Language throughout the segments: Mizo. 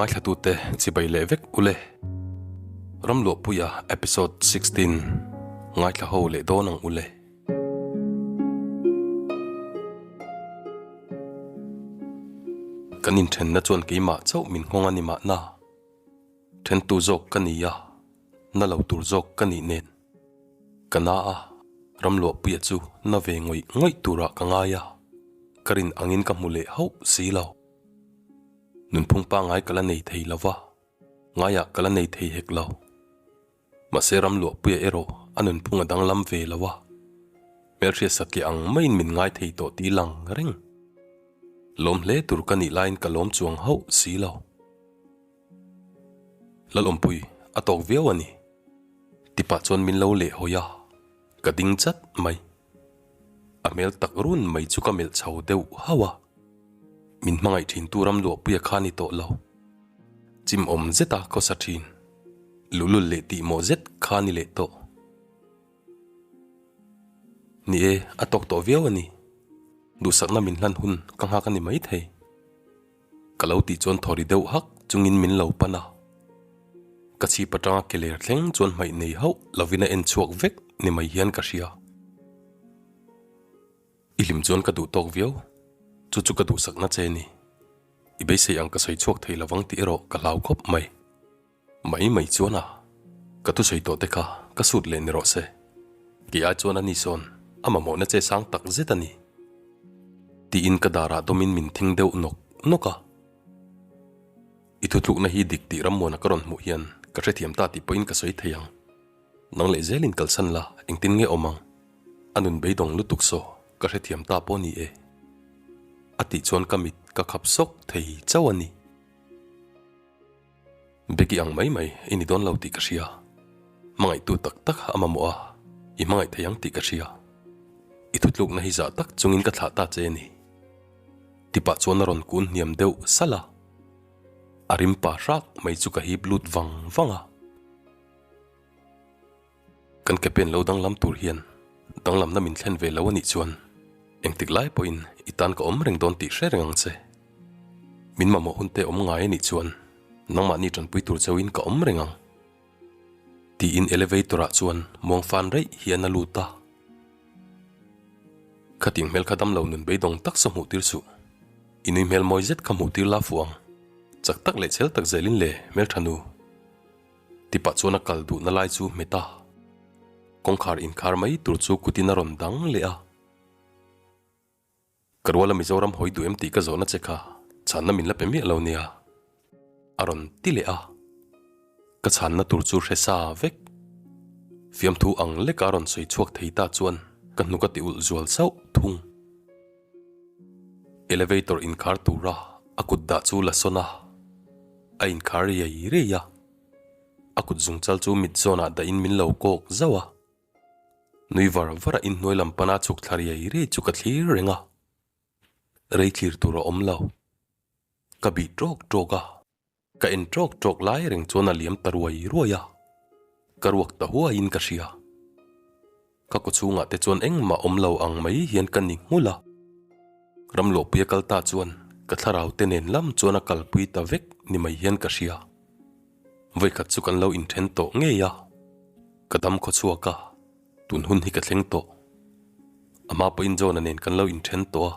Ngaithlatute chibai leh vek ule. Ramluahpuia episode 16 ngaithla ho leh dawn ang ule. Kan inthenna chuan keimah chauh min nghawng a ni mahna. Thentu zawk ka ni a, na lo tur zawk ka nih nen. Ka na a, Ramluahpuia chu na ve ngawih ngawih turah ka ngai a, ka rin angin ka hmu leh hauh si lo. Nunphung pangngai ka la nei thei lo va, ngaiah ka la nei thei hek lo. Mahse Ramluahpuia erawh a nunphung a danglam ve lo a, hmelhriat satliah ang maiin min ngai thei tawh tih lang reng. Lawm hle tur ka nih laiin ka lawm chuang hauh si lo. Lalawmpui a tawk viau a ni. Tipah chuan min lo leh hawi a, ka ding chat mai. A hmel tak run mai chu ka melh chho deuh hauh a. Min hmangaih thin tu ram luahpuia kha ni tawh lo. Chim awm zeta khawsa thin, luhlul leh tihmawh zet kha ni leh tawh. Ni e, a tawk tawh viau a ni. Duhsakna min hlan hun ka nghak a ni maithei. Ka lo tih chuan thaw ri deuh hak chungin min lo pan a. Ka chhip atanga ke ler thleng chuan hmaih nei hauh lovin a en chhuak vek ni mai hian ka hria. I hlim chuan ka duh tawk viau, chu chu ka duhsakna che ni. I beisei ang ka sawi chhuak thei lovang tih erawh ka hlau khawp mai. Mai mai chuan a, ka thusawi tawh te kha ka sut leh ni rawh se. Kei ai chuan a ni sawn a mamawhna che sang tak zet a ni. Tiin ka darah dawmin min thing deuh nawk nawk a. I thutlukna hi dik tih rammuana ka rawn hmuh hian ka hrethiam ta tih pawhin ka sawi thei ang. Nang leh zelin kalsan la engtin nge awm ang? A nun beidawng lutuk saw ka hrethiam ta pawh ni e. A tih chuan ka mit ka khap sawk thei chauh a ni. Becky ang mai mai i ni dawn lo tih ka hria. Hmangaihtu tak tak a mamawh a, i hmangaih thei ang tih ka hria. I thutlukna hi zah tak chungin ka thlah ta che a ni. Tipah chuan a rawn kun hniam deuh salh a. A rim pa hrak mai chu ka hip lut vang vang a. Kan ke pen lo danglam tur hian danglamna min thlen ve lo a nih chuan engtik lai pawhin i tan ka awm reng dawn tih hre reng ang che. Min mamawh hun te awm ngai a nih chuan nangmahni tanpui tur chauhin ka awm reng ang. Tiin elevator ah chuan muang fan reih hian a lut a. Khating hmel kha damlo nun beidawng tak saw hmuh tir suh. I nui hmel mawi zet kha hmuh tir la fuh ang. Chak tak leh chhel tak zelin le hmeltha nu. Tipah chuan a kal duhna lai chu hmet a, kawngkhar inkhar mai tur chu kutin a rawn dang leh a. Ka ruala Mizoram hawi duh em tih ka zawhna che kha chhanna min la pe miah lo nia, a rawn ti leh a. Ka chhanna tur chu hre sa vek. Fiamthu ang leka a rawn sawi chhuak thei ta chuan ka hnuk a ti ulh zual sauh thung. Elevator inkhar tura a kut dah chu la sawn a, a inkhar riai riai a. A kut zungchal chu mit zawnah dahin min lo kawk zauh a. Nui var var a inhnuai lam pana chhuk thla riai riai chu ka thlir reng a. Rei thlir tur a awm lo. Ka bih tawk tawk a. Ka en tawk tawk lai reng chuan a liam ta ruai ruai a, ka ruak ta huaiin ka hria. Ka kaw chhungah te chuan engmah awm lo ang mai hian ka ni nghulh a. Ramluahpuia kal ta chuan ka thlarau te nen lam chuan a kalpui ta vek ni mai hian ka hria. Vawikhat chu kan lo inthen tawh ngei a, ka dam khaw chhuak a, tun hun hi ka thleng tawh. Amah pawhin John-a nen kan lo inthen tawh a.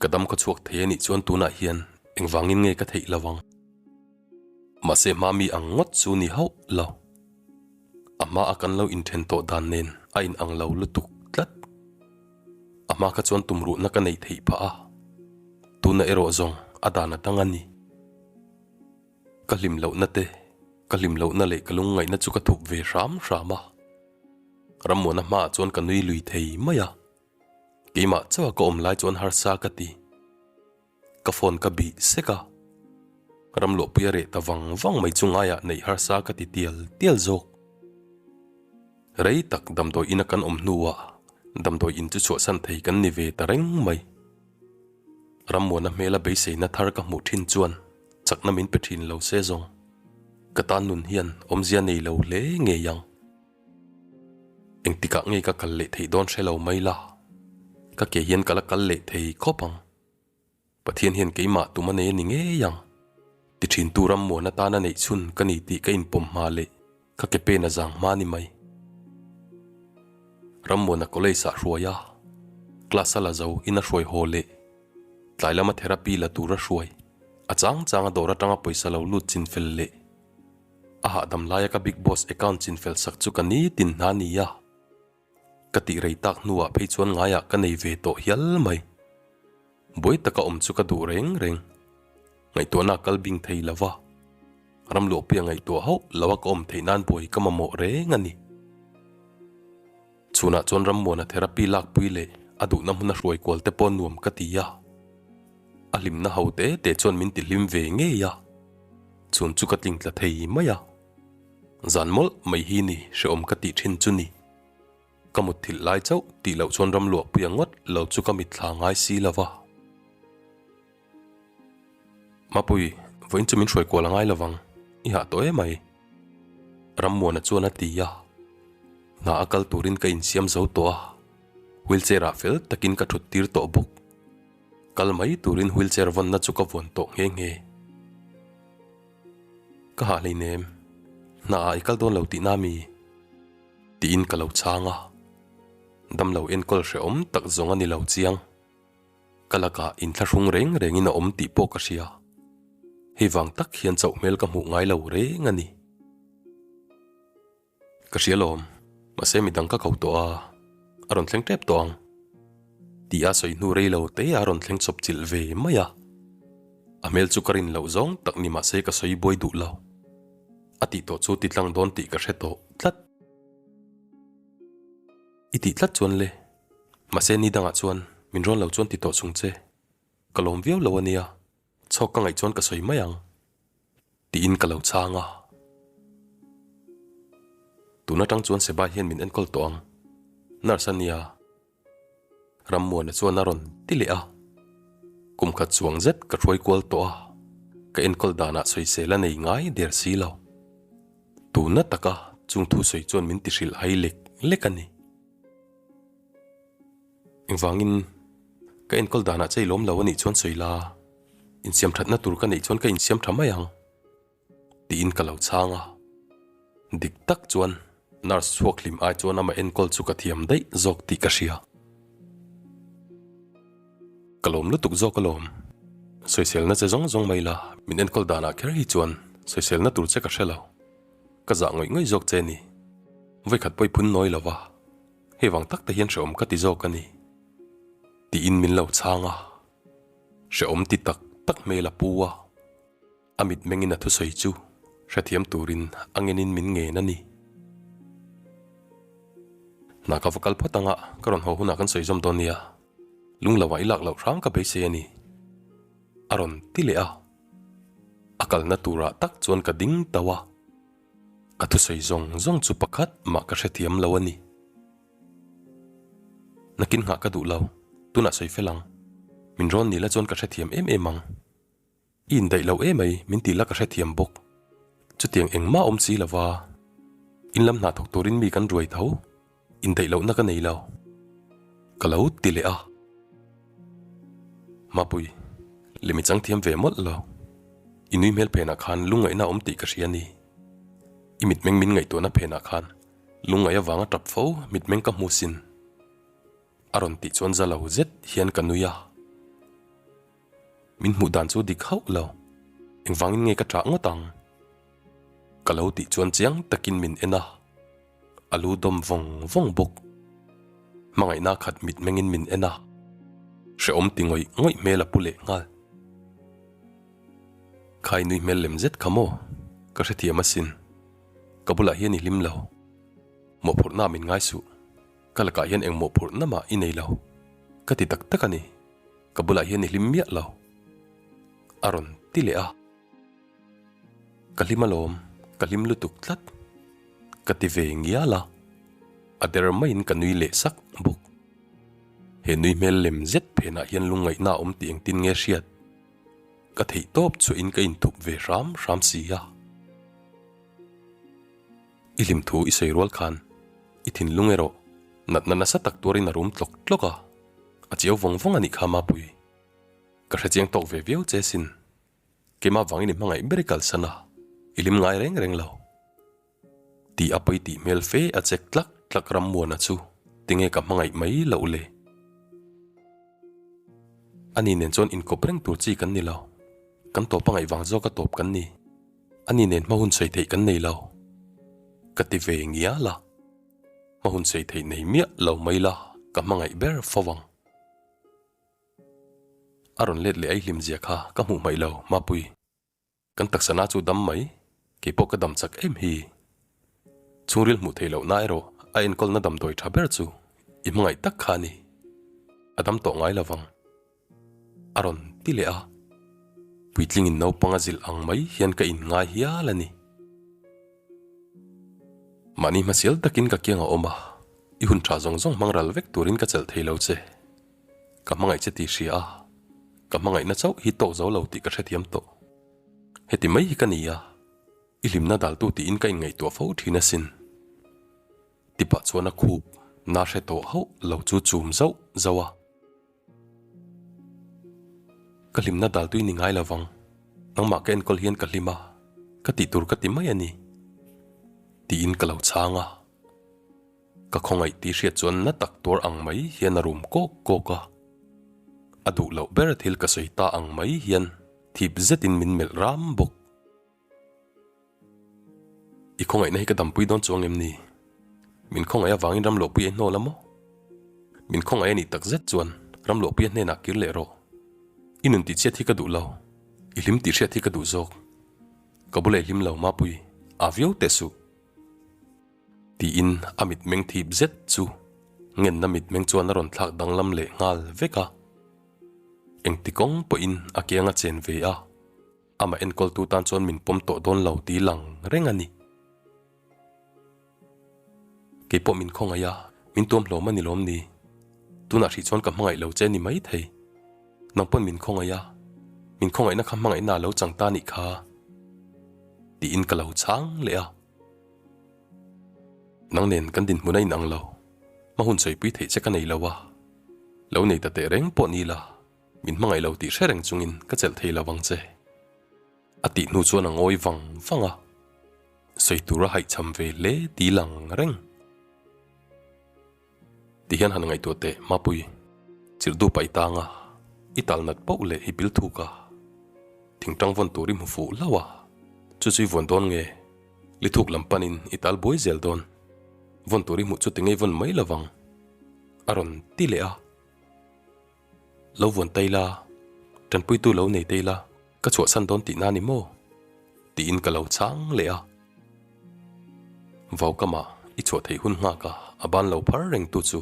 Ka dam ka chhuak thei a nih chuan tunah hian engvangin nge ka theih lo ang? Mahse hma mi ang ngawt chu ni hauh lo. A hma a kan lo inthen tawh dan nen a in ang lo lutuk tlat. A hma kha chuan tumruhna ka neih theih phah a, tuna erawh zawng a dan a dang a ni. Ka hlim lohna te, ka hlim lohna leh ka lungngaihna chu ka thup ve hram hram a. Rammuana hmaah chuan ka nui lui thei mai a. Keimah chauha ka awm lai chuan harsa ka ti. Ka phone ka bih sek a, Ramluahpui a reh ta vang vang mai chu ngaiah neih harsa ka ti tial tial zawk. Rei tak damdawi ina kan awm hnuah damdawi in chu chhuahsan thei kan ni ve ta reng mai. Rammuana hmela beiseina thar ka hmuh thin chuan chakna min pe thin lo se zawng. Ka tan nun hian awmzia nei lo hle ngei ang. Engtikah nge ka kal leh theih dawn hre lo mai la, ka ke hian ka la kal leh thei khawp ang. Pathian hian keimah tum a nei a ni ngei ang. Ti thintu rammuan atana neih chhun ka ni tih ka inpawm hma leh ka ke pen a zang hma ni mai. Rammuana college ah hruai a, class a la zo in a hruai haw leh tlai lama therapy la tur a hruai, a chang chang a dawr atanga pawisa lo lut chinfel leh a hahdam laia ka big boss account chinfel sak chu ka nitin hna ni a. Ka tih rei tak hnuah phei chuan ngaiah ka nei ve tawh hial mai. Buai taka awm chu ka duh reng reng. Ngaihtuahna kal bing thei lo va, ramluahpuia ngaihtuah hauh lo a ka awm theih nan buai ka mamawh reng a ni. Chhunah chuan rammuana therapy lakpui leh a duhna hmuna hruai kual te pawh nuam ka ti a. A hlimna ho te te chuan min tihlim ve ngei a, chhun chu ka tlingtla thei mai a. Zan mawlh mai hi ni hrehawm ka tih thin chu ni. Ka mutthilh lai chauh tih loh chuan ramluahpuia ngawt lo chu ka mitthla ngai si lo va. Mapui, vawiin chu min hruai kual a ngai lo vang, i hah tawh em ai? Rammuana chuan a ti a. Hna a kal turin ka insiam zo tawh a, wheelchair ah fel takin ka thut tir tawh bawk. Kal mai turin wheelchair vawnna chu ka vuan tawh nghe nghe. Ka hah hleinem, hna ah i kal dawn lo tihna mi? Tiin ka lo chhang a, damlo enkawl hrehawm tak zawng a ni lo chiang. Ka lakah inthlahrung reng rengin a awm tih pawh ka hria. Hei vang tak hian chauh hmel ka hmuh ngai lo reng a ni. Ka hria lawm, mahse midang ka ko tawh a, a rawn thleng tep tawh ang. Tih a sawi hnu rei lo te a rawn thleng chawp chilh ve mai a. A hmel chu ka rin loh zawng tak ni mahse ka sawi buai duh lo. A tih tawh chu ti tlang dawn tih ka hre tawh tlat. I tih tlat chuan le, mahse ni dangah chuan min rawn lo chuan ti tawh chung che. Ka lawm viau lo a nia, chhawk ka ngaih chuan ka sawi mai ang. Tiin ka lo chhang a. Tun atang chuan Seba hian min enkawl tawh ang. Nurse a nia. Rammuana chuan a rawn ti leh a. Kum khat chuang zet ka hruai kual tawh a, ka enkawl danah sawisel a nei ngai der si lo. Tuna taka chung thu sawi chuan min ti hrilh hai lek lek a ni. Engvangin ka enkawl danah che i lawm lo a nih chuan sawi la, insiam thatna tur ka neih chuan ka insiam tha mai ang tiin ka lo chhang a. Dik tak chuan nurse chhuak hlim ai chuan amah enkawl chu ka thiam daih zawk tih ka hria. Ka lawm lutuk zawk alawm. Sawiselna che zawng zawng mai la, min enkawl danah kher hi chuan sawiselna tur che ka hre lo. Ka zah ngawih ngawih zawk che ni. Vawikhat pawh i phun nawi lo va. Hei vang tak te hian hrehawm ka ti zawk a ni tiin min lo chhang a, hrehawm ti tak tak hmel a pu a, a mitmengin a thusawi chu hrethiam turin a ngenin min ngen a ni. Hna ka va kal phawt anga ka rawn haw hunah kan sawi zawm dawn nia, lunglo ah i lak loh hrang ka beisei a ni a rawn ti leh a, a kalna turah tak chuan ka ding tauh a. A thusawi zawng zawng chu pakhat mah ka hrethiam lo a ni. Nakin nghah ka duh lo, tunah sawi fel ang. Min rawn ni la chuan ka hrethiam em em ang. I indaih lo emai min tih la ka hrethiam bawk. Chutiang engmah awm si lova, in lam hna thawk turin mi kan ruai tho. Indaih lohna ka nei lo. Ka lo ti leh a. Mapui, lem i chang thiam ve mawlh lo. I nui hmel phenah khan lungngaihna a awm tih ka hria a ni. I mitmeng min ngaihtuahna phenah khan lungngaih avanga tap fo mitmeng ka hmu sin. A rawn tih chuan za lo zet hian ka nui a. Min hmuh dan chu dik hauh lo. Engvangin nge ka ṭah ngawt ang? Ka lo tih chuan chiang takin min en a. A lu dawm vawng vawng bawk. Hmangaihna khat mitmengin min en a. Hrehawm ti ngawih ngawih hmel a pu leh nghal. Khai nui hmel lem zet kha maw? Ka hrethiam asin. Ka bulah hian i hlim lo. Mawhphurhna min ngai suh. Ka lakah hian eng mawhphurhna mah i nei lo. Ka ti tak tak a ni. Ka bulah hian i hlim miah lo. A rawn ti leh a. Ka hlim alawm, ka hlim lutuk tlat. Ka ti ve ngial a, a der maiin ka nui leh sak bawk. He nui hmel lem zet phenah hian lungngaihna a awm tih engtin nge hriat? Ka theih tawp chhuahin ka inthup ve hram hram si a. I hlim thu i sawi rual khan i thinlung erawh natna nasa tak tuarin a rum tlawk tlawk a, a chiau vawng vawng a nih kha Mapui. Ka hrechiang tawk ve viau che sin. Keimah vangin i hmangaih ber i kalsan a, i hlim ngai reng reng lo. Tih a pawi tih hmel fe a chek tlak tlak Rammuana chu tinge ka hmangaih mai loh le? Ani nen chuan inkawp reng tur chi kan ni lo. Kan tawp a ngaih vang zawk a tawp kan ni. Ani nen hma hun sawi theih kan nei lo. Ka ti ve ngial a. Hma hun sawi theih nei miah lo mai la ka hmangaih ber fo ang. A rawn let leh a i hlim zia kha ka hmuh hmaih lo Mapui. Kan taksa na chu dam mai, kei pawh ka dam chak em hi. Chhungril hmuh theih lohna erawh a enkawlna damdawi tha ber chu i hmangaih tak kha a ni. A dam tawh ngai lovang. A rawn ti leh a. Puitlingin naupang a zilh ang mai hian ka inngai hial a ni. Mahni hmasial takin ka kiang a awm a, i hun tha zawng zawng hmang ral vek turin ka chelh thei lo che. Ka hmangaih che tih hria a, ka hmangaihna chauh hi tawk zo lo tih ka hrethiam tawh. Heti mai hi ka ni a, i hlimna daltu tiin ka inngaihtuah fo thin asin. Tipah chuan a khup na hre tawh hauh lo chu chum zauh zauh a. Ka hlimna daltu i ni ngai lovang, nangmah ka enkawl hian ka hlim a, ka tih tur ka ti mai a ni, tiin ka lo chhang a. Ka khawngaih tih hriat chuan na tak tuar ang mai hian a rum kawk kawk a. A duh loh ber thil ka sawi ta ang mai hian thip zetin min melh ram bawk. I khawngaihna hi ka dampui dawn chuang em ni? Min khawngaih avangin Ramluahpuia i hnawl a maw? Min khawngaih a nih tak zet chuan Ramluahpuia hnenah kir leh rawh. I nun tihchhiat hi ka duh lo, i hlim tih hriat hi ka duh zawk. Ka bula i hlim lo Mapui, aa viau teh suh. Tiin a mitmeng thip zet chu ngenna mitmeng chuan a rawn thlak danglam leh nghal vek a. Engti kawng pawhin a kiang a chen ve a, amah enkawltu tan chuan min pawm tawh dawn lo ti lang reng a ni. Kei pawh min khawngaih a, min tuam hlawm a ni lawm ni? Tunah hrih chuan ka hmangaih lo che ni mai thei. Nang pawn min khawngaih a, min khawngaihna kha hmangaihna a lo chang ta nih kha. Tiin ka lo chhang leh a. Nang nen kan dinhmun a inang lo, hma hun sawipui theih che ka nei lo a, lo nei ta teh reng pawh ni la, min hmangaih lo tih hre reng chungin ka chelh thei lo vang che. A tih hnu chuan a ngawi vang vang a, sawi tur a haihchham ve hle ti lang reng. Ti hian han ngaihtuah teh Mapui, chirh dup a i tang a, i tal nat poh leh i pil thuk a, thingtang vawn tur i hmu fuh hlauh a, chu chu i vawn dawn nge? Li thuk lam panin i tal buai zel dawn, vawn tur i hmuh chu ti ngei vawn mai lovang a rawn ti leh a. Lo vuan tai la, tanpuitu lo nei tai la, ka chhuahsan dawn tihna ni maw? Tiin ka lo chhang leh a. Vaukama i chhuah theih hun nghak a, a ban lo phar reng tu chu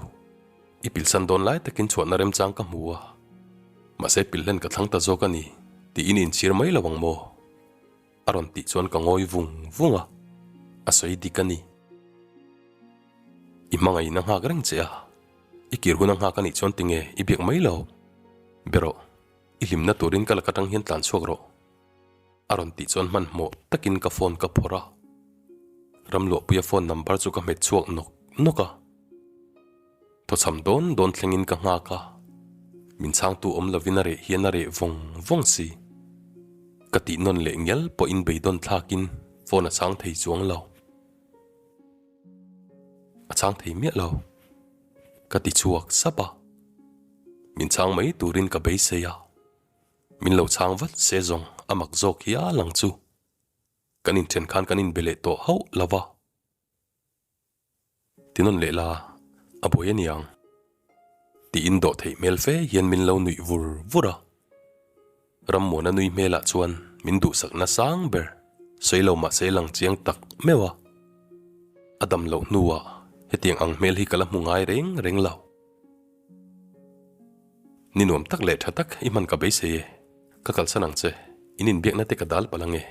i pilsan dawn lai takin chhuahna remchang ka hmu a, mahse pilhlen ka thlang ta zawk a ni tiin i inchhir mai lo ang maw? A rawn tih chuan ka ngawi vung vung a, a sawi dik a ni. I hmangaihna nghak reng che a, i kir hun a nghak a nih chuan tinge i biak mai lo? Be rawh, i hlimna turin ka lak atang hian tlan chhuak rawh. A rawn tih chuan hmanhmawh takin ka phone ka phawrh a, Ramluahpuia phone number chu ka hmet chhuak nawk nawk a. Thawchham dawn dawn thlengin ka nghak a, min chhangtu awm lovin a reh hian a reh vawng vawng si. Ka tih nawn leh ngial pawhin beidawn thlakin phone a chhang thei chuang lo. A chhang thei miah lo. Ka ti chhuak sap a, min chhang mai turin ka beisei a, min lo chhang vat se zawng a mak zawk hial ang chu. Kan inthen khan kan inbe leh tawh hauh lo va. Ti nawn leh la, a buai a niang. Tiin dawh theih hmel fe hian min lo nuih vur vur a. Rammuana nui hmelah chuan min duhsakna sang ber sawi lo mahse lang chiang tak meuh a. A dam loh hnuah hetiang ang hmel hi ka la hmu ngai reng reng lo. Ni nuam tak leh tha tak i hman ka beisei e, ka kalsan ang che, in inbiakna te ka dal palh ang e.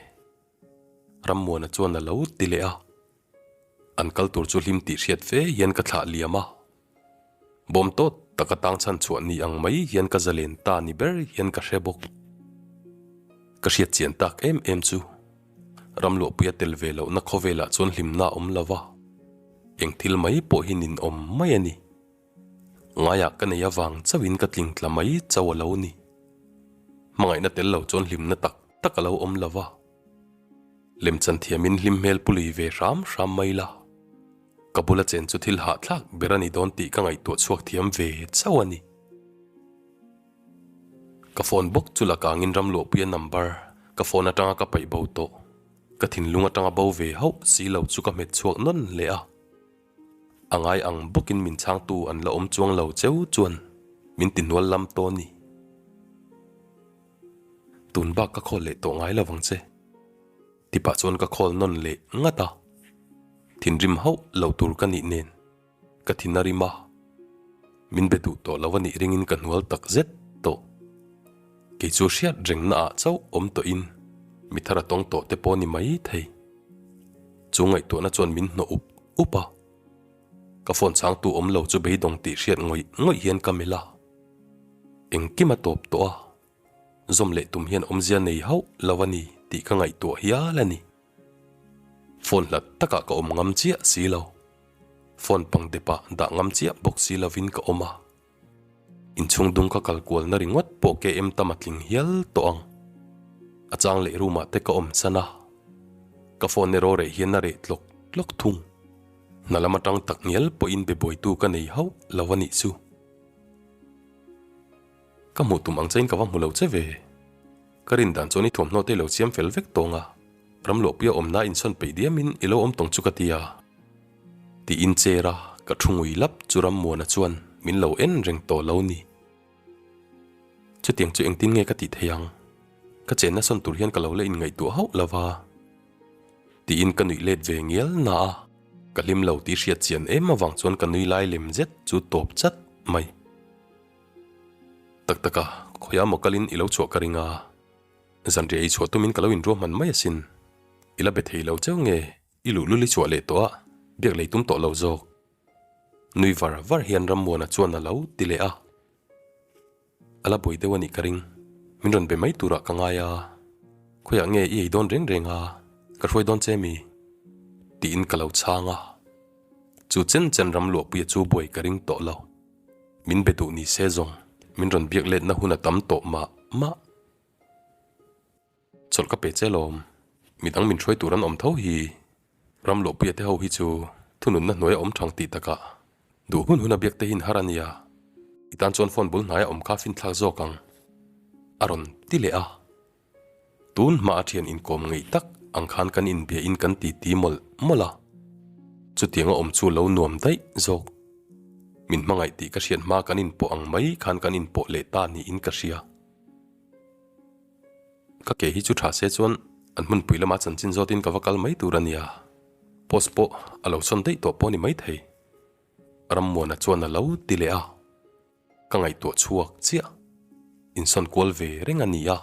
Rammuana chuan a lo ti leh a. An kal tur chu hlim tih hriat fe hian ka thlah liam a. Bawm tawt taka tang chhan chhuah ni ang mai hian ka zalen ta ni ber hian ka hre bawk. Ka hriat chian tak em em chu Ramluahpuia tel ve lohna khawvelah chuan hlimna a awm lo va, eng thil mai pawh hi ninawm mai a ni. Ngaiah ka nei avang chauhin ka tling tla mai chauh a lo ni. Hmangaihna tel lo chuan hlimna tak. tak a lo awm lo va. Lemchan thiamin hlim hmel pu lui ve hram hram mai la. Ka bula chen chu thil hahthlak ber a ni dawn tih ka ngaihtuah chhuak thiam ve chauh a ni. Ka phone bawk chu la kangin Ramluahpuia number ka phone atanga ka paih bo tawh. Ka thinlung atanga bo ve hauh si lo chu ka hmet chhuak nawn leh a. A ngai ang bawkin min chhangtu an la awm chuang lo cheu chuan min ti hnual lam tawh a ni. Tun bak ka call leh tawh ngai lo vang che. Ti pah chuan ka call nawn leh ngat a. Thinrim hauh lo tur ka nih nen ka thin a rim a. Min be duh tawh lo a nih ringin ka hnual tak zet tawh. Kei chu hriat reng na ah chauh awm tawh in mi thar a tawng tawh te pawh ni mai thei. Chu ngaihtuahna chuan min hnawh up up a. Ka phone chhangtu awm lo chu beidawng tih hriat ngawih ngawih hian ka melh a. Engkim a tawp tawh a. Zawm leh tum hian awmzia nei hauh lo a ni tih ka ngaihtuah hial a ni. Phone hlat takah ka awm ngam chiah si lo. Phone pang depah dah ngam chiah bawk si lovin ka awm a. Inchhung dung ka kal kualna ringawt pawh KM tam a tling hial tawh ang. A chang leh room ah te ka awm chan a. Ka phone erawh reh hian a reh tlawk tlawk thung. Hna lam atang tak ngial pawhin be buaitu ka nei hauh lo a nih chu. Ka hmuh tum ang chein ka va hmu lo che ve. Ka rin dan chuan i thuamhnaw te i lo siam fel vek tawng a, Ramluahpuia awmna insawn peih diamin i lo awm tawng chu ka ti a. Tiin chair a ka thu ngui lap chu Rammuana chuan min lo en reng tawh lo ni. Chutiang chu engtin nge ka tih theih ang? Ka chenna sawn tur hian ka lo la inngaihtuah hauh lo va. Tiin ka nuih let ve ngial na a, ka hlim lo tih hriat chian em avang chuan ka nui lai lem zet chu tawp chat mai. Tak tak a, khawiah maw kalin i lo chhuah ka ring a, zanriah ei chhuah tumin ka lo inruahman mai asin. I la be thei lo cheu nge? I luhlul i chhuah leh tawh a, biak lei tum tawh lo zawk. Nui var var hian Rammuana chuan a lo ti leh a. A la buai deuh a nih ka ring. Min rawn be mai turah ka ngai a. Khawiah nge i ei dawn reng reng a, ka hruai dawn che mi? Tiin ka lo chhang a. Chu chen chen Ramluahpuia chu buai ka ring tawh lo. Min be duh ni se zawng, min rawn biak letna hun a tam tawh mah mah. Chawlh ka pe che lawm. Midang min hruai tur an awm tho hi. Ramluahpuia te ho hi chu thununna hnuaia awm thang tih takah duh hun hun a biak te hi in har a nia. I tan chuan phone bul hnaia awm kha finthlak zawk ang. A rawn ti leh a. Tun hma a thian inkawm ngeih tak ang khan kan inbia in kan titi mawlh mawlh a. Chutiang a awm chu lo nuam daih zawk. Min hmangaih tih ka hriat hma kan inpawh ang mai khan kan inpawh leh ta niin ka hria. Ka ke hi chu tha se chuan an hmunpui lama chanchin zawtin ka va kal mai tur a nia. Post pawh a lo sawn daih tawh pawh a ni maithei. Rammuana chuan a lo ti leh a. Ka ngaihtuah chhuak chiah. Insawn kual ve reng a ni a.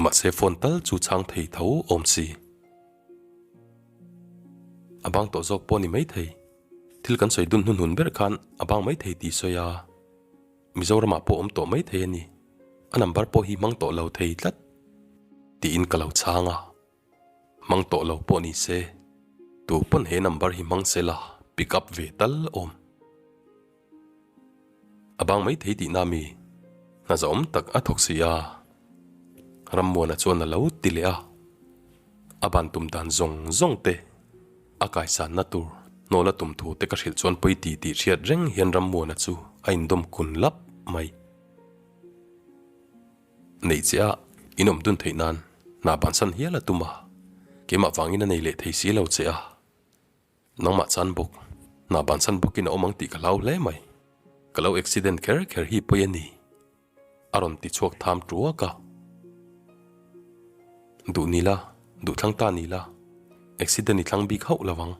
Mahse phone tal chu chhang thei tho awm si. A bang tawh zawk pawh a ni maithei. Thil kan sawi dun hnuhnun ber khan a bang maithei tih sawi a. Mizoramah pawh awm tawh mai thei a ni, a number pawh hi hmang tawh lo thei tlat tiin ka lo chhang a, hmang tawh lo pawh ni se, tu pawn he number hi hmang se la pick up ve tal awm. A bang mai thei tihna mi hna zahawm tak a thawk si a, Rammuana chuan a lo ti leh a, a ban tum dan zawng zawng te A kaisanna tur hnawla tum thu te ka hrilh chuan pawi ti tih hriat reng hian Rammuana chu a indawm kun lap mai. Neih che a in awm dun theih nan hna bansan hial a tum a, keimah vangin a nei leh thei si lo che a. Nangmah chan bawk, hna bansan bawkin a awm ang tih ka hlau hle mai. Ka lo accident kher kher hi pawi a ni. A rawn ti chhuak tham tuak a. Duh ni la, duh thlang ta ni la, accident i thlang bik hauh lo ang.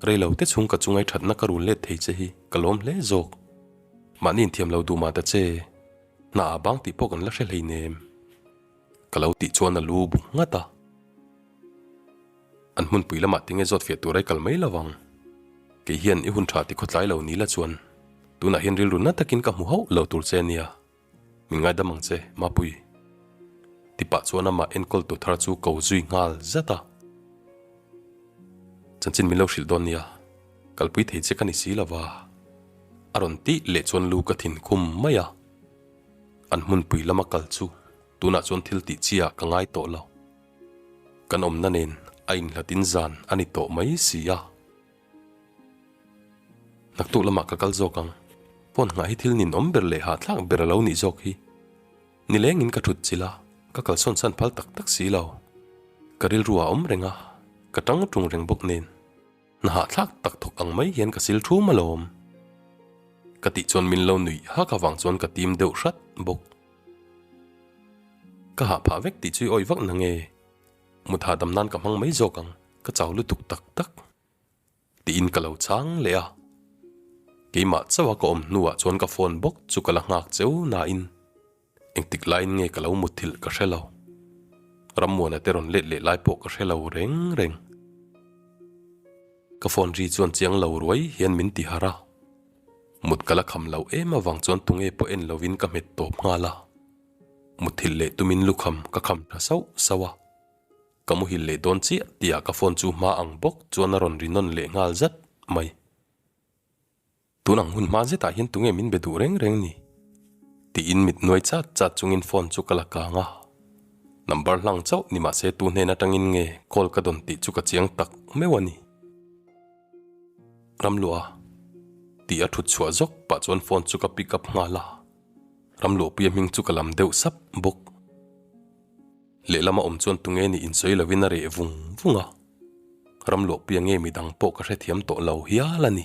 Rei lo te chhung ka chungai thatna ka run let thei che hi ka lawm hle zawk. Mahni inthiam lo duh mah ta che, hna ah bang tih pawh kan la hre hleinem. Ka lo tih chuan a lu bu nghat a. An hmunpui lamah tinge zawt fiah tur ai kal mai lo ang. Kei hian i hun tha ti khawtlai lo ni la chuan tunah hian rilru na takin ka hmu hauh lo tur che nia. Min ngaidam ang che, Mapui. Ti pah chuan amah enkawl tu thar chu ko zui nghal zat a. Chanchin min lo hrilh dawn nia, kalpui thei che ka ni si lo va. A rawn tih leh chuan lu ka thin khum mai a. An hmunpui lama kal chu. Tunah chuan thil tih chi ah ka ngai tawh lo. Kan awmna nen a inhlatin zan a ni tawh mai si a. Naktuk lamah ka kal zawk ang. Phone nghah hi thil ninawm ber leh hahthlak ber a lo nih zawk hi. Nilengin ka thut chilh a, ka kalsawn chhan phal tak tak si lo. Ka rilru a awm reng a, ka tang tung reng bawk nen. Hna hahthlak tak thawk ang mai hian ka sil thum alawm. Ka tih chuan min lo nuih hak avang chuan ka tim deuh hrat bawk. Ka hah phah vek tih chu i awih vak na nge? Mut hahdam nan ka hmang mai zawk ang, ka chau lutuk tak tak. Tiin ka lo chang leh a. Keimah chauha ka awm hnuah chuan ka phone bawk chu ka la nghak cheu nain engtik laiin nge ka lo mutthilh ka hre lo. Rammuana te rawn let leh lai pawh ka hre lo reng reng. Ka phone ri chuan chiang lo ruai hian min ti harh a. Mut ka la kham lo em avang chuan tunge pawh en lovin ka hmet tawp nghal a. Mutthilh leh tumin lukham ka kham tha sauh sauh a. Ka muhil leh dawn chiah tihah ka phone chu hma ang bawk chuan a rawn ri nawn leh nghal zat mai. Tun ang hun hma zetah hian tunge min be duh reng reng ni? Tiin mit nuai chat chat chungin phone chu ka la kang a. Number hlang chauh ni mahse tu hnen atangin nge call ka dawn tih chu ka chiang tak meuh a ni. Ramluah tih a thut chhuah zawk pah chuan phone chu ka pick up nghal a. Ramluahpuia hming chu ka lam deuh sap bawk. Lehlama awm chuan tunge nih insawi lovin a reh vung vung a, Ramluahpuia nge midang pawh ka hrethiam tawh lo hial a ni.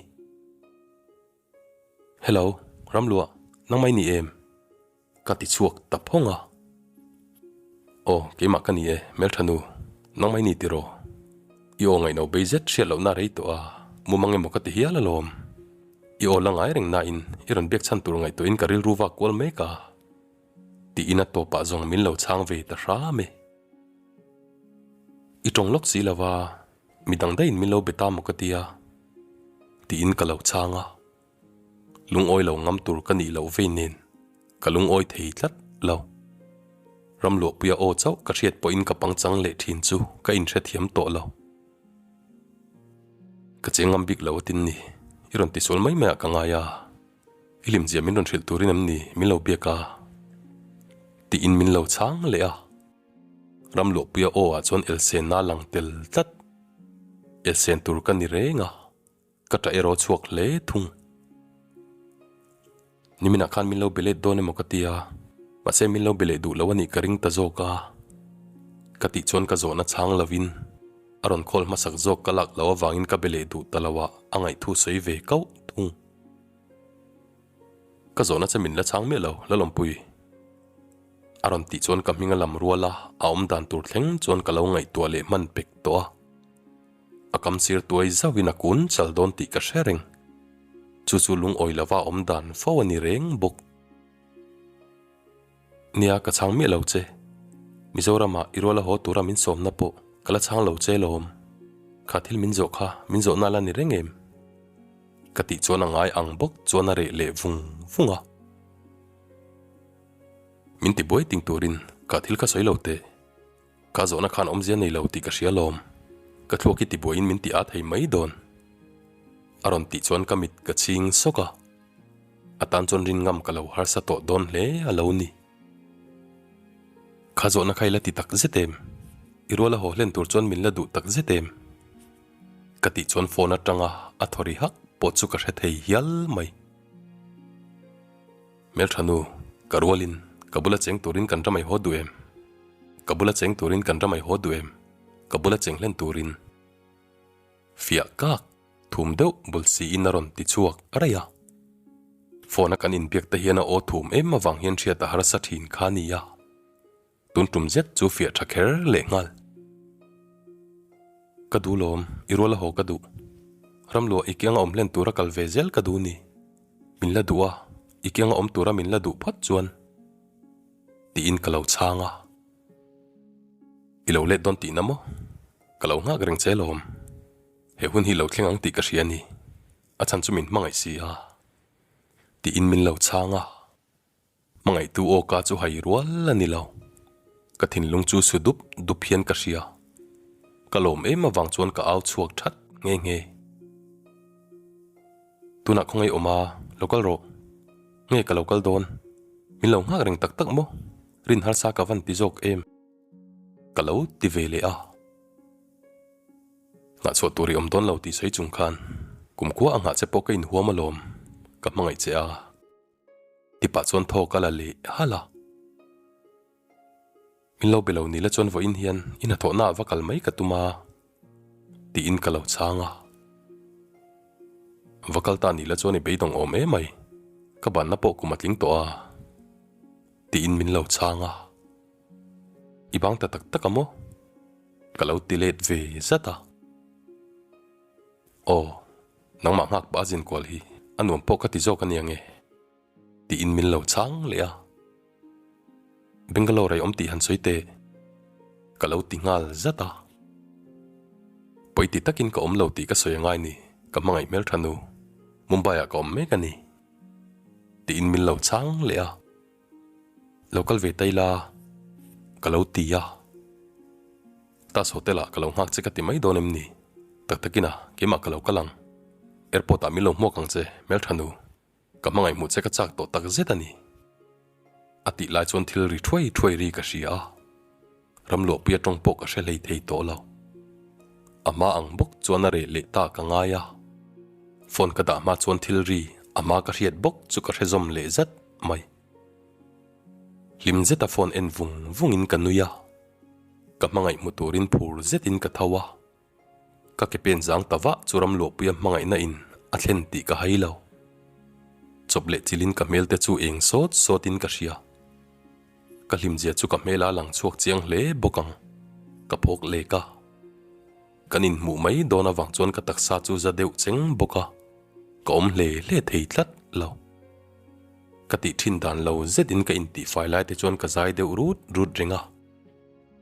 Hello, Ramluah, nangmah i ni em? Ka ti chhuak ta phawng a. Aw, keimah ka ni e, hmeltha nu, nangmah i ni tiraw? I aw ngaihno bei zet hriat lohna a rei tawh a, mumang emaw ka ti hial alawm. I aw la ngai reng nain i rawn biak chhan tur ngaihtuahin ka rilru vak kual mek a. Tiin a tawpah zawng min lo chhang ve ta hram e. I tawng lawk si lova, midang daihin min lo be ta maw ka tia? Tiin ka lo chhang a. Lungawi lo ngam tur ka nih loh vei nen ka lungawi thei tlat lo. Ramluahpuia aw chauh ka hriat pawhin ka pangchang leh thin chu ka inhrethiam tawh lo. Ka cheng ngam bik lo atin ni, i rawn tisual mai maiah ka ngai a. I hlimzia min rawn hrilh turin em ni min lo biak a? Tiin min lo chhang leh a. Ramluahpuia aw ah chuan Elsen a lang tel tlat. Elsen tur ka ni reng a, ka ṭah erawh chhuak hle thung. Niminah khan min lo be let dawn emaw ka ti a, mahse min lo be leh duh lo a nih ka ring ta zawk a. Ka tih chuan ka zawhna chhang lovin a rawn call hmasak zawk ka lak loh avangin ka be leh duh ta lo a, a ngaihthu sawi ve kauh thung. Ka zawhna che min la chhang miah lo, Lalawmpui. A rawn tih chuan ka hming a lam rual a, a awm dan tur thleng chuan ka lo ngaihtuah leh hman pek tawh a. A kam sir tuai zauhin a kun chal dawn tih ka hre reng. Chu chu lungawi lova a awm dan fo a ni reng bawk. Nia, ka chhang miah lo che. Mizoramah i ruala haw tura min sawmna pawh ka la chhang lo che lawm. Kha thil min zawh kha min zawhna la ni reng em? Ka tih chuan a ngai ang bawk chuan a reh leh vung vung a. Min ti buai ting turin ka thil kha sawi lo teh. Ka zawhna khan awmzia nei lo tih ka hria lawm. Ka thluak hi ti buaiin min ti â thei mai dawn. A rawn tih chuan ka mit ka chhing sawk a. A tan chuan rin ngam ka lo harsa tawh dawn hle a lo ni. Kha zawhna kha i la ti tak zet em? I ruala haw hlen tur chuan min la duh tak zet em? Ka tih chuan phone atanga a thaw ri hak pawh chu ka hre thei hial mai. Hmeltha nu, ka rualin ka bula cheng turin kan ramai haw duh em? Ka bula cheng turin kan ramai haw duh em? Ka bula cheng hlen turin. Fiah kak, thum deuh bul siin a rawn ti chhuak raih a. Phone a kan inbiak te hian a aw thum em avang hian hriat a harsa thin kha nia. Tun tum zet chu fiah tha kher leh nghal. Ka duh lawm, i rual a haw ka duh. Ramluah i kianga awm hlen tura kal ve zel ka duh ni. Min la duh a, i kianga awm tura min la duh phawt chuan. Tiin ka lo chhang a. I lo let dawn tihna maw? Ka lo nghak reng che lawm. He hun hi lo thleng ang tih ka hria ni. A chhan chu min hmangaih si a. Tiin min lo chhang a. Hmangaihtu aw ka chu hai rual a ni lo. Ka thinlung chu su dup dup hian ka hria. Ka lawm em avang chuan ka au chhuak that nghe nghe. Tunah khawngaih awm a, lo kal rawh. Nge ka lo kal dawn? Min lo nghak reng tak tak maw? Rin harsa ka van ti zawk em? Ka lo ti ve leh a. Nghah chhuah tur i awm dawn lo tih sawi chung khan kumkhua a nghah che pawh ka inhuam alawm, ka hmangaih che a. Tipah chuan thaw ka la leh halh a. Min lo be lo ni la chuan vawiin hian i hnathawhna ah va kal mai ka tum a tiin ka lo chhang a. Va kal ta ni la chuan i beidawng awm emai, ka banna pawh kum a tling tawh a tiin min lo chhang a. I bang ta tak tak a maw? Ka lo ti let ve zat a. Aw, nangmah nghak pah a zin kual hi a nuam pawh ka ti zawk a nia nge? Tiin min lo chhang leh a. Bangalore ei awm tih han sawi teh. Ka lo ti nghal zat a. Pawi ti takin ka awm lo tih ka sawi angai ni, ka hmangaih hmel tha nu. Mumbai ah ka awm mek a ni. Tiin min lo chhang leh a. Lo kal ve ta ila, ka lo ti a. Taj Hotel ah ka lo nghak che ka ti mai dawn em ni? Tak takin a, keimah ka lo kal ang. Airport ah min lo hmuak ang che, hmeltha nu. Ka hmangaih hmuh che ka chak tawh tak zet a ni. A tih lai chuan thil ri thuai thuai ri ka hria a, Ramluahpuia tawng pawh ka hre hlei thei tawh lo. A hma ang bawk chuan a reh leh ta ka ngai a, phone ka dah hma chuan thil ri a hma ka hriat bawk chu ka hre zawm leh zat mai. Hlim zeta phone en vung vungin ka nui a, ka hmangaih hmu turin phur zetin ka tho a. Ka ke pen zang ta vah chu ram luahpuia hmangaihna in a thlen tih ka hai lo. Chawp leh chilin ka hmel te chu eng sawt sawt in ka hria. Ka hlimzia chu ka hmel a lang chhuak chiang hle bawk ang. Ka phawk lek a. Kan inhmuh mai dawn avang chuan ka taksa chu za deuh cheng bawk a, ka awm hle hle thei tlat lo. Ka tih thin dan lo zet in ka intihfai lai te chuan ka zai deuh rut rut reng a.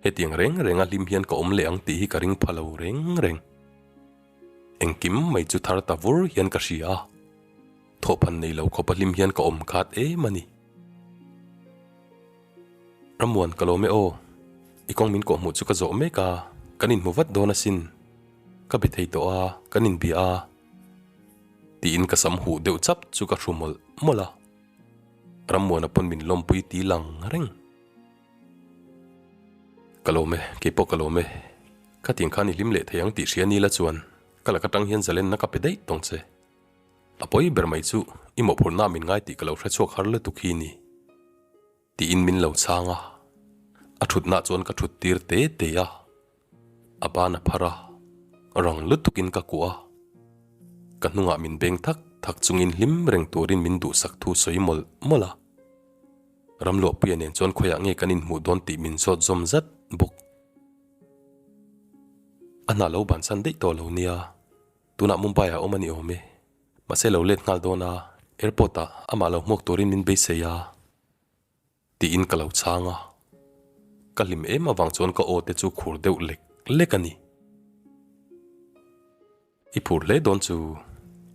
Hetiang reng renga hlim hian ka awm leh ang tih hi ka ring pha lo reng reng. Engkim mai chu thar ta vur hian ka hria a, thawhphan nei lo khawpa hlim hian ka awm khat em a ni. Ramuan ka lawm e aw, i kawng min kawhhmuh chu ka zawh mek a, kan inhmu vat dawn asin. Ka be thei tawh a, kan inbia a. Tiin ka sam huh deuh chap chu ka hru mawlh mawlh a. Ramuana pawn min lawmpui ti lang reng. Ka lawm e, keipawh ka lawm e. Khatiang khan i hlim leh thei ang tih hria ni la chuan ka lak atang hian zalenna ka pe daih tawng che. A pawi ber mai chu i mawhphurhna min ngai tih ka lo hre chhuak har lutuk hi ni. Tiin min lo chhang a, a thutna chuan ka thut tir te te a, a ban a phar a, rang lutukin ka kuah a. Ka hnungah min beng thak thak chungin hlim reng turin min duhsak thu sawi mawlh mawlh a. Ramluahpuia nen chuan khawiah nge kan inhmuh dawn tih min zawt zawm zat bawk. A hna lo bansan daih tawh lo nia, tunah Mumbai ah awm a ni awm e. Mahse lo let nghal dawn a, airport ah amah lo hmuak turin min beisei a tiin ka lo chhang a. Ka hlim em avang chuan ka aw te chu khur deuh lek lek a ni. I phur hle dawn chu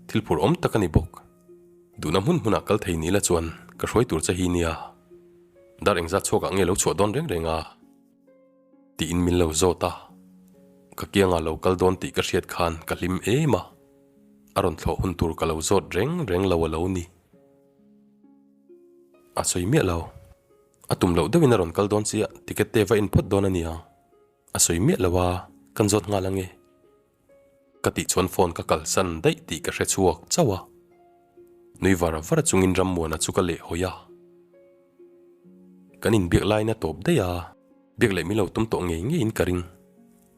thil phur awm tak a ni bawk. Duhna hmun hmunah kal thei ni la chuan ka hruai tur che hi nia. Dar engzat chhuakah nge lo chhuah dawn reng reng a? Tiin min lo zawt a. Ka kiangah lo kal dawn tih ka hriat khan ka hlim em a. A rawn thlawh hun tur ka lo zawt reng reng lo a lo ni. A sawi miah lo. A tum loh deuhin a rawn kal dawn chiah, ticket te va en phawt dawn a nia. A sawi miah lo a, kan zawt nghal ange. Ka tih chuan phone ka kalsan daih tih ka hre chhuak chauh a. Nui var var chungin Rammuana chu ka leh hawi a. Kan inbiak laiin a tawp daih a, biak leh min lo tum tawh ngei ngeiin ka ring.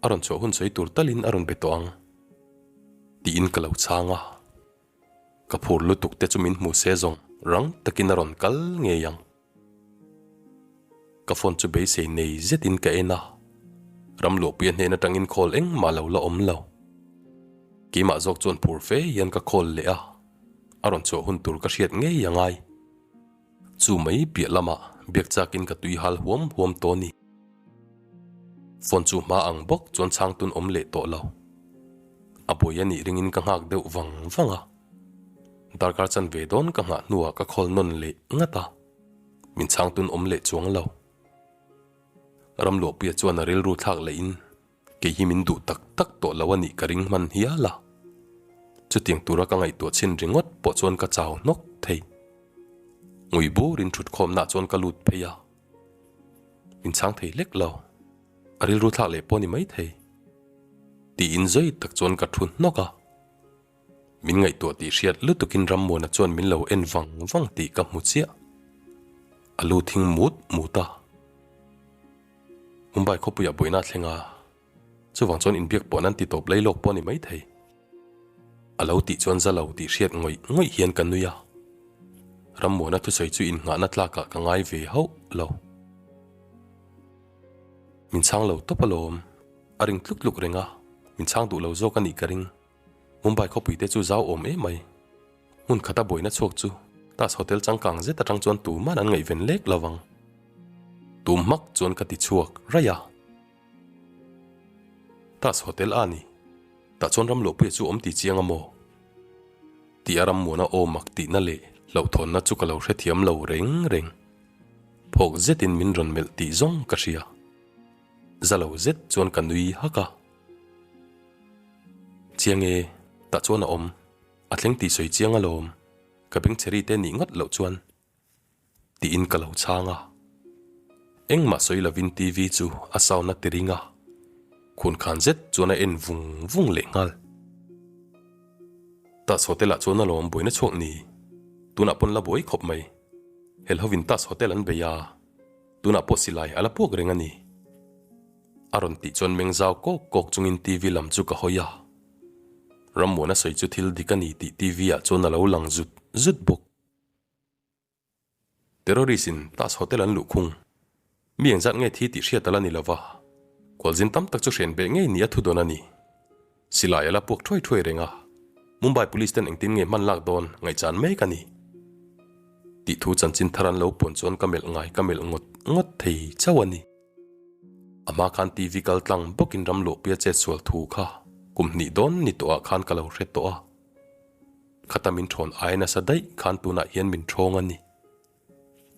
A rawn chhuah hun sawi tur talin a rawn be tawh ang tiin ka lo chhang a. Ka phur lutuk te chu min hmu se zawng rang takin a rawn kal ngei ang. Ka phone chu beisei nei zetin ka en a, Ramluahpuia hnen atangin call engmah lo la awm lo. Keimah zawk chuan phur fe hian ka call leh a, a rawn chhuah hun tur ka hriat ngei a ngai. Chu mai piah lamah biak chakin ka tui hal huam huam tawh a ni. Phone chu hma ang bawk chuan chhangtun awm leh tawh lo. A buai a nih ringin ka nghak deuh vang vang a. Darkar chanve dawn ka nghah hnuah ka call nawn leh ngat a, min chhangtun awm leh chuang lo. Ramluahpuia chuan a rilru thlak lehin kei hi min duh tak tak tawh lo a nih ka ring hman hial a. Chutiang tura ka ngaihtuah chhin ringawt pawh chuan ka chau hnawk thei. Ngui burin thutkhawmnah chuan ka lut phei a. Min chhang thei hlek lo. A rilru thlak leh pawh ni mai thei. Tiin zawi tak chuan ka thu hnawk a. Min ngaihtuah tih hriat lutukin Rammuana chuan min lo en vang vang tih ka hmu chiah. A lu thing mut mut a. Mumbai khawpuiah buaina a thleng a, chuvang chuan inbiak pawh nan ti tawp lei lawk pawh a ni mai thei. A lo tih chuan za lo tih hriat ngawih ngawih hian ka nui a. Rammuana thusawi chu innghahna tlakah ka ngai ve hauh lo. Min chhang lo tawp alawm, a ring tluk tluk reng a, min chhang duh lo zawk a nih ka ring. Mumbai khawpui te chu zau awm em mai. Hmun khata buaina chhuak chu Taj Hotel changkang zet atang chuan tuman an ngaihven lek lo vang. Tum hmak chuan ka ti chhuak raih a. Taj Hotel a ni. Tah chuan Ramluahpuia chu awm ti chiang a maw? Tih a rammuana aw mak tihna leh hlauhthawnna chu ka lo hrethiam lo reng reng. Phawk zetin min rawn melh tih zawng ka hria. Za lo zet chuan ka nui hak a. Chiang e, tah chuan a awm. A thleng tih sawi chiang alawm, ka bengchheri te nih ngawt loh chuan tiin ka lo chhang a. Engmah sawi lovin TV chu a sound a ti ring a, khun khan zet chuan a en vung vung leh nghal. Taj Hotel ah chuan alawm buaina chhuak ni, tunah pawn la buai khawp mai. Hel hovin Taj Hotel an bei a, tunah pawh silai a la puak reng a ni. A rawn tih chuan meng zau kawk kawk chungin TV lam chu ka hawi a. Rammuana sawi chu thil dik a ni tih TV ah chuan a lo lang zut zut bawk. Terrorist in Taj Hotel an luh khung. Mi engzat nge thi tih hriat a la ni lova, khualzin tam tak chu hren beh ngei ni a thu dawn a ni. Silai a la puak thuai thuai reng a, Mumbai Police ten engtin nge hman lak dawn ngaihchan mek a ni. Tih thu chanchin thar an lo puan chuan ka melh ngai ka melh ngawt ngawt thei chauh a ni. A hma khan TV kal tlang bawkin ram luhpuia chet sual thu kha kum hnih dawn ni tawhah khan ka lo hre tawh a. Khata min thawn ai nasa daih khan tunah hian min thawng a ni.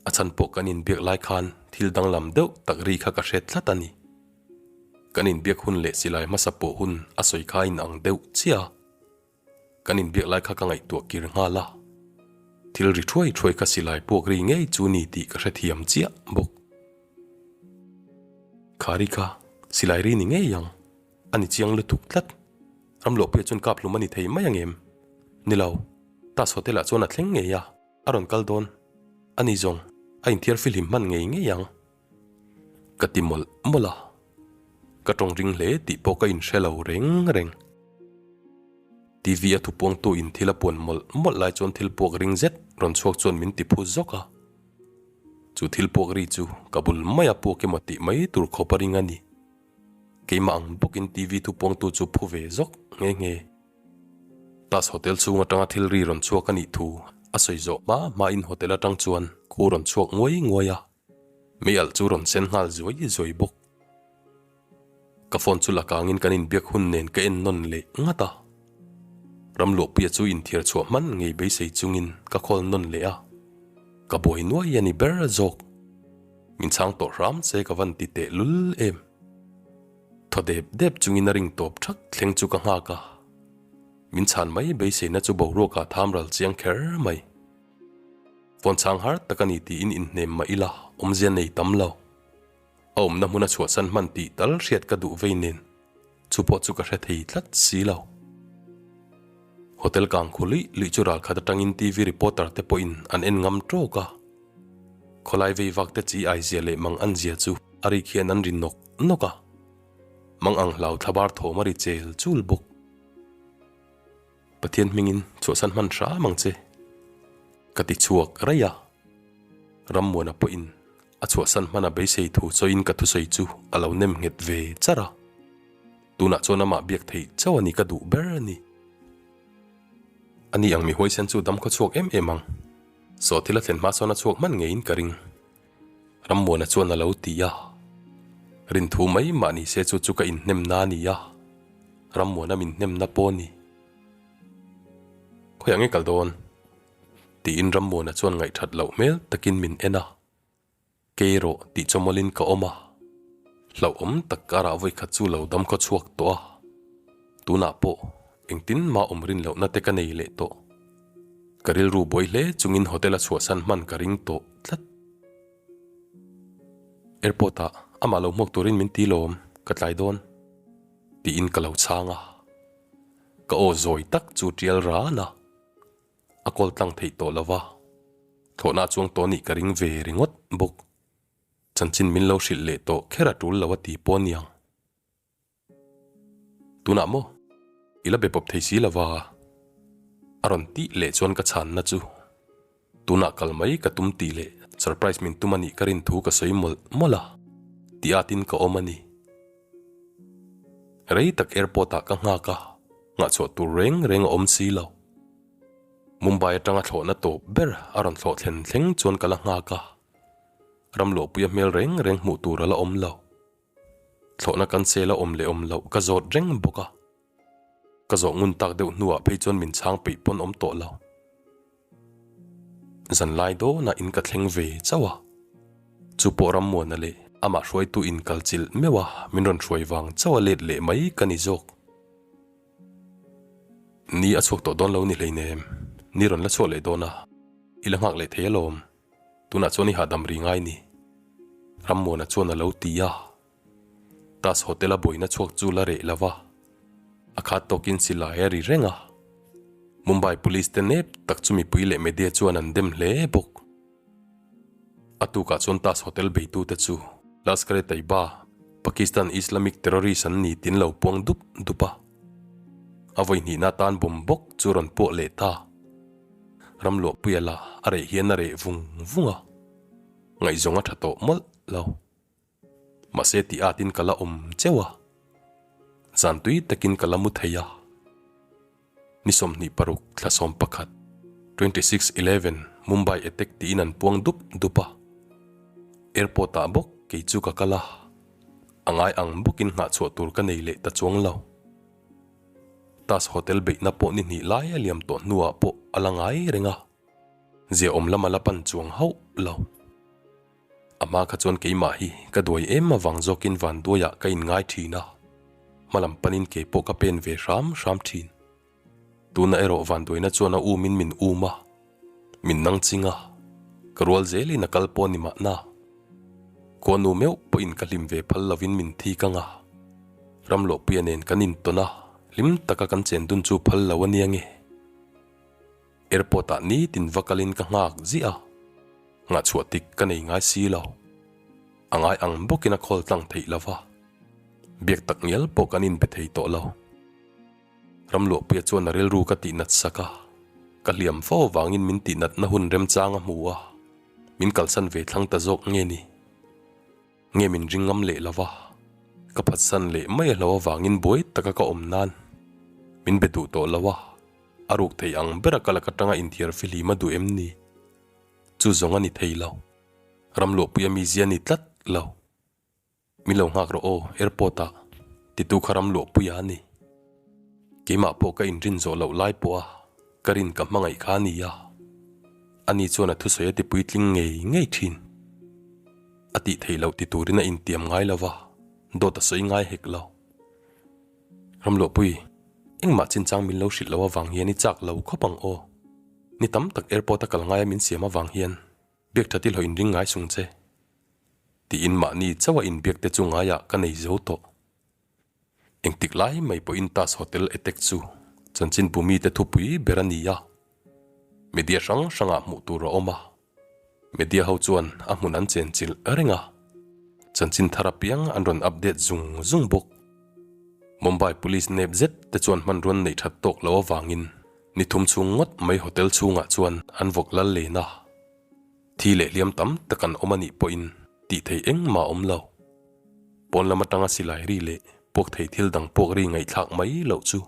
A chhan pawh kan inbiak lai khan thil danglam deuh tak ri kha ka hre tlat a ni. Kan inbiak hun leh silai hmasa pawh hun a sawi kha a inang deuh chiah a. Kan inbiak lai kha ka ngaihtuah kir nghal a, thil ri thuai thuai kha silai puak ri ngei chu ni tih ka hrethiam chiah bawk. Kha ri kha silai ri ni ngei ang, a ni chiang lutuk tlat. Ramluahpuia chuan kap hlum a ni thei mai ang em? Ni lo, Taj Hotel ah chuan a thleng ngei a, a rawn kal dawn. A ni zawng, a inthiar fihlim hman ngei ngei ang. Ka ti mawlh mawlh a, ka tawng ring hle tih pawh ka inhre lo reng reng. TV a thupuangtu in thil a puan mawlh mawlh lai chuan thil puak ring zet rawn chhuak chuan min ti phu zawk a. Chu thil puak ri chu ka bul mai a puak emaw tih mai tur khawp a ring a ni. Keimah ang bawkin TV thupuangtu chu phu ve zawk nghe nghe. Taj Hotel chhung atanga thil ri rawn chhuak a nih thu a sawi zawh hma hmain hotel atang chuan khu rawn chhuak nguai nguai a. Mei alh chu rawn sen nghal zuai zuai bawk. Ka phone chu la kangin kan inbiak hun nen ka en nawn leh ngat a. Ramluahpuia chu inthiar chhuah hman ngei beisei chungin ka call nawn leh a. Ka buai nuai a ni ber zawk. Min chhang tawh hram che ka van ti teh lul em. Thaw dep dep chungin a ring tawp thak thleng chu ka nghak a. Min chhan mai beiseina chu boruakah tham ral chiang kher mai. Phone chhang har tak a ni tiin inhnem mah ila awmzia nei tam lo. A awmna hmuna chhuahsan hman tih tal hriat ka duh vei nen chu pawh chu ka hre thei tlat si lo. Hotel kang khu luih luih chu ral khat atangin TV reporter te pawhin an en ngam tawk a. Khawlai vei vak te chi ai zia leh mang an zia chu a rik hian an ri nawk nawk a. Mang ang hlau thlabar thawm a ri chel chul bawk. Pathian hmingin chhuahsan hman hram ang che. Ka ti chhuak raih a. Rammuana pawhin a chhuahsan hman a beisei thu chawiin ka thusawi chu a lo nem nghet ve char a. Tunah chuan amah biak theih chauh a ni ka duh ber a ni. Ani ang mi huaisen chu dam khaw chhuak em em ang. Saw thil a thlen hma sawn a chhuak hman ngeiin ka ring. Rammuana chuan a lo ti a. Rinthu mai mah ni se chu chu ka inhnemna a ni a. Rammuana min hnemna pawh a ni. Khawiah nge kal dawn? Tiin Rammuana chuan ngaihthat loh hmel takin min en a. Kei erawh tih chawmawlin ka awm a. Hlauhawm tak karah vawikhat chu lo dam khaw chhuak tawh a. Tunah pawh engtin mah awm rin lohna te ka nei leh tawh. Ka rilru buai hle chungin hotel a chhuahsan hman ka ring tawh tlat. Airport ah amah lo hmuak turin min ti lawm, ka tlai dawn. Tiin ka lo chhang a. Ka aw zawi tak chu tial ran a. A call tlang theih tawh lo va, thlawhna chuang tawh nih ka ring ve ringawt bawk. Chanchin min lo hrilh leh tawh kher a tul lo a ti pawh aniang. Tunah maw? I la be pawp thei si lo va. A rawn tih leh chuan ka chhanna chu tunah kal mai ka tum tih leh surprise min tum a nih ka rin thu ka sawi mawlh mawlh a, tih atin ka awm a ni. Rei tak airport ah ka nghak a, nghahchhuah tur reng reng a awm si lo. Mumbai atanga thlawhna tawp ber a rawn thlawh thlen thleng chuan ka la nghak a, Ramluahpuia hmel reng reng hmuh tur a la awm lo. Thlawhna kan sel a awm leh awm loh ka zawt reng bawk a, ka zawh ngun tak deuh hnuah phei chuan min chhang peih pawn awm tawh lo. Zanlai dawnah in ka thleng ve chauh a, chu pawh Rammuana leh amah hruaitu in kal chilh meuh a min rawn hruai vang chauh a let leh mai ka ni zawk. Ni a chhuak tawh dawn lo ni hleinem, ni rawn la chhuak leh dawn a, i la nghak leh thei alawm. Tunah chuan i hahdam ri ngai ni. Rammuana chuan a lo ti a. Tas Hotel a buaina chhuak chu la reh lo va, a khat tawkin silai a ri reng a. Mumbai Police te nep tak chu mipui leh media chuan an dem hle bawk. A tukah chuan Tas Hotel beitute chu Lashkar-e-Taiba, Pakistan Islamic terrorist an ni tiin lo puang dup dup a. A vawi hnihna atan bomb bawk chu rawn puah leh ta. Ramluahpuia lah a reh hian a reh vung vung a, ngaihzawng a tha tawh mawlh lo. Mahse tih atin ka la awm cheuh a, zan tui takin ka la mu thei a. Ni 26 thla 11, 26 11 Mumbai attack tiin an puang dup dup a. Airport ah bawk kei chu ka kal a, a ngai ang bawkin nghahchhuah tur ka nei leh ta chuang lo. Tas Hotel beihna pawh ni hnih lai a liam tawh hnuah pawh a la ngai reng a, ziaawm lam a la pan chuang hauh lo. A hma kha chuan keimah hi ka duai em avang zawkin vanduaiah ka inngai thin a, hmalam panin kei pawh ka pen ve hram hram thin. Tuna erawh vanduaina chuan a umin min um a, min nang ching a, ka rual zelin a kal pawh ni mahna. Khuanu meuh pawhin ka hlim ve phal lovin min thik ang a, Ramlawhpuia nen kan intawn a, hlim taka kan chen dun chu phal lo a nia nge. Airport ah nitin va kalin ka nghak ziah a, nghahchhuah tik ka nei ngai si lo. A ngai ang bawkin a khawl tlang theih lo va, biak tak ngial pawh kan inbe thei tawh lo. Ramluahpuia chuan a rilru ka tihnat sak a, ka hliam fo avangin min tihnatna hun remchang a hmu a, min kalsan ve thlang ta zawk nge ni? Nge min ring ngam leh lo va, ka phatsan leh mai a hlo avangin buai taka ka awm nan min be duh tawh lo a, a ruk thei ang bera ka lak atanga inthiar fihlim a duh em ni? Chu zawng a ni thei lo, Ramluahpuia mizia ni tlat lo. Min lo nghak rawh aw, airport ah titu kha ram luahpuia a ni. Keimah pawh ka inrin zawh loh lai pawh a ka rin ka hmangaih kha a ni a. Ani chuan a thusawi a ti puitling ngei ngei thin. A tih theih loh ti turin a intiam ngai lo va, dawt a sawi ngai hek lo. Ram luahpui, engmah chinchang min lo hrilh loh avang hian i chak lo khawp ang aw. Ni tam tak airport a kal ngaia min siam avang hian biak tha ti hlawh inring ngai sung che. Tiin mahni chauh a inbiak te chu ngaiah ka nei zo tawh. Engtik lai mai pawhin Tas Hotel attack chu chanchin bu mite thupui ber a ni a. Media hrang hrangah hmuh tur a awm a. Media ho chuan a hmun an chenchilh reng a. Chanchin thar apiang an rawn update zung zung bawk. Mumbai Police nep zet te chuan hmanruan neih that tawk loh avangin ni thum chhung ngawt mai hotel chhungah chuan an vawk lal len a. Thi leh hliam tam tak an awm a nih pawhin tih theih engmah a awm lo. Pawn lam atanga silai ri leh puak thei thil dang puak ri ngaihthlak mai loh chu.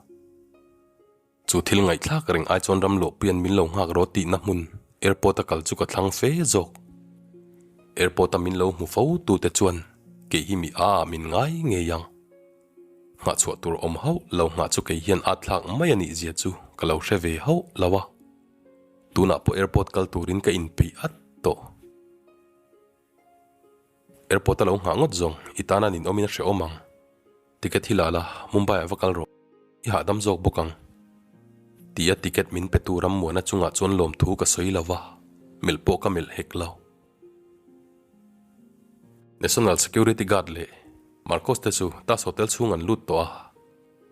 Chu thil ngaihthlak reng ai chuan ram luahpuian min lo nghak rawh tihna hmun airport a kal chu ka thlang fe zawk. Airport a min lo hmu fo tute chuan kei hi mi a ah min ngai ngei ang. Nghahchhuah tur awm hauh lo nghah chu kei hian at thlak mai a nih zia chu ka lo hre ve hauh lo a. Tunah pawh airport kal turin ka inpeih at tawh. Airport a lo nghah ngawt zawng i tana nin awmin a hrehawm ang. Ticket hi la la, Mumbai ah va kal rawh. I hahdam zawk bawk ang. Tia ticket min pe tu Rammuana chungah chuan lawmthu ka sawi lo va, melh pawh ka melh hek lo. National Security Guard leh Marcos te chu Taj Hotel chhung an lut tawh a,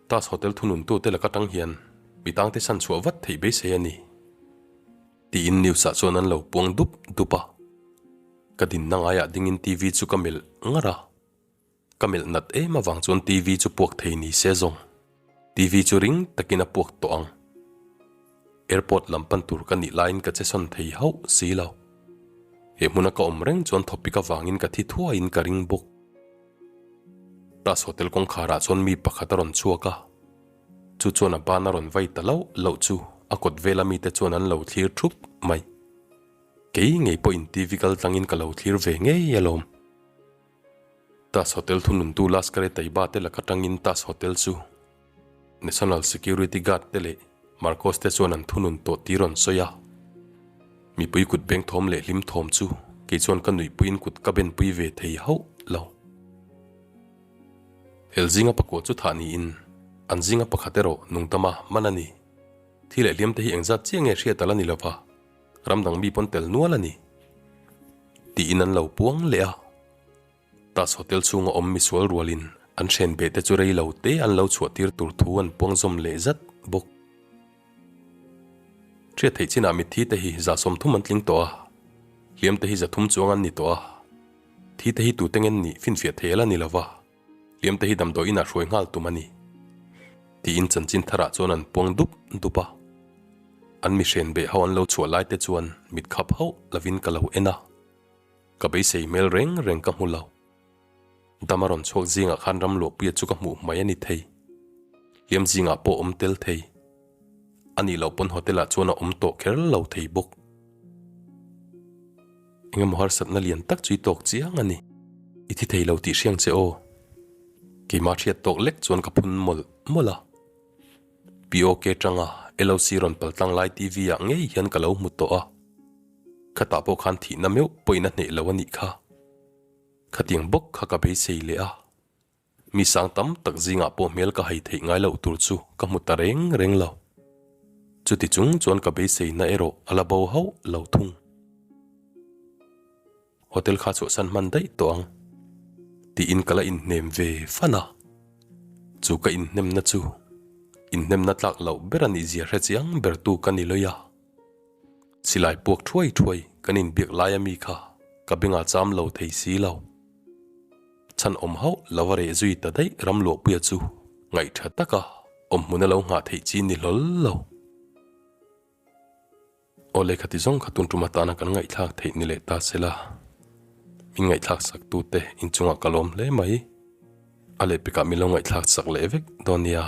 Taj Hotel thununtute laka tang hian mi tangte chhan chhuah vat theih beisei a ni, tiin news ah chuan an lo puang dup dup a. Ka dinna ngaiah dingin TV chu ka melh ngar a. Ka melh nat em avang chuan TV chu puak thei ni se zawng. TV chu ring takin a puak tawh ang. Airport lam pan tur ka nih laiin ka che sawn thei hauh si lo. He hmuna ka awm reng chuan thawpik avangin ka thi thuaiin ka ring bawk. Taj Hotel kawngkharah chuan mi pakhat a rawn chhuak a, chu chuan a ban a rawn vai ta lauh lauh chu a kawt vela mite chuan an lo thlir thup mai. Kei ngei pawhin TV kal tlangin ka lo thlir ve ngei alawm. Taj Hotel thununtu Lashkar-e-Taiba te laka tangin Taj Hotel chu National Security Guard te leh Marcos te chuan an thunun tawh tih rawn sawi a. Mipui kut beng thawm leh hlim thawm chu kei chuan ka nuihpuiin kut ka benpui ve thei hauh lo. Hel zinga pakua chu thah niin an zinga pakhat erawh nungdama man a ni. Thi leh hliam te hi engzat chiah nge hriat ala ni lova. Ram dang mi pawn tel nual a ni tiin an lo puang leh a. Taj Hotel chhunga awm misual rualin an hren beh te chu rei lo te an lo chhuah tir tur thu an puang zawm leh zat bawk. Hriat theih chinah mitthi te hi 30 an tling tawh a, hliam te hi 300 chuang an ni tawh a. Thi te hi tute ngen nih finfiah thei ala ni lova. Hliam te hi damdawi inah hruai nghal tum a ni, tiin chanchin tharah chuan an puang dup dup a. An mi hren beh ho an lo chhuah lai te chuan mit khap hauh lovin ka lo en a, ka beisei hmel reng reng ka hmu lo. Dam a rawn chhuak zingah khan ram luahpuia chu ka hmuh hmai a ni thei. Hliam zingah pawh awm tel thei. A nih loh pawn hotel ah chuan a awm tawh kher lo thei bawk. Engemaw harsatna lian tak chu i tawk chiang a ni. I thi thei lo tih hriang che aw. Keimah hriat tawk lek chuan ka phun mawlh mawlh a. POK tanga LOC rawn pal tlang lai TV ah ngei hian ka lo hmu tawh a. Khatah pawh khan thihna meuh pawhin a hneh lo a nih kha. Khatiang bawk kha ka beisei leh a. Mi sang tam tak zingah pawh hmel ka hai theih ngai loh tur chu ka hmu ta reng reng lo. Chuti chung chuan ka beiseina erawh a la bo hauh lo thung. Hotel kha chhuahsan hman daih tawh ang tiin ka la inhnem ve fan a. Chu ka inhnemna chu inhnemna tlak loh ber a nih zia hre chiang bertu ka ni lawih a. Silai puak thuai thuai kan inbiak laia mi kha ka bengah cham lo thei si lo. Chhan awm hauh lo a reh zui ta daih ram luahpuia chu ngaih tha taka awm hmun a lo nghah theih chi ni hlawl lo. Aw lehkha ti zawng kha tun tum atana kan ngaihthlak theih ni leh ta sela, min ngaihthlak sak tute inchungah ka lawm hle mai. A lehpekah min lo ngaihthlak sak leh vek dawn nia.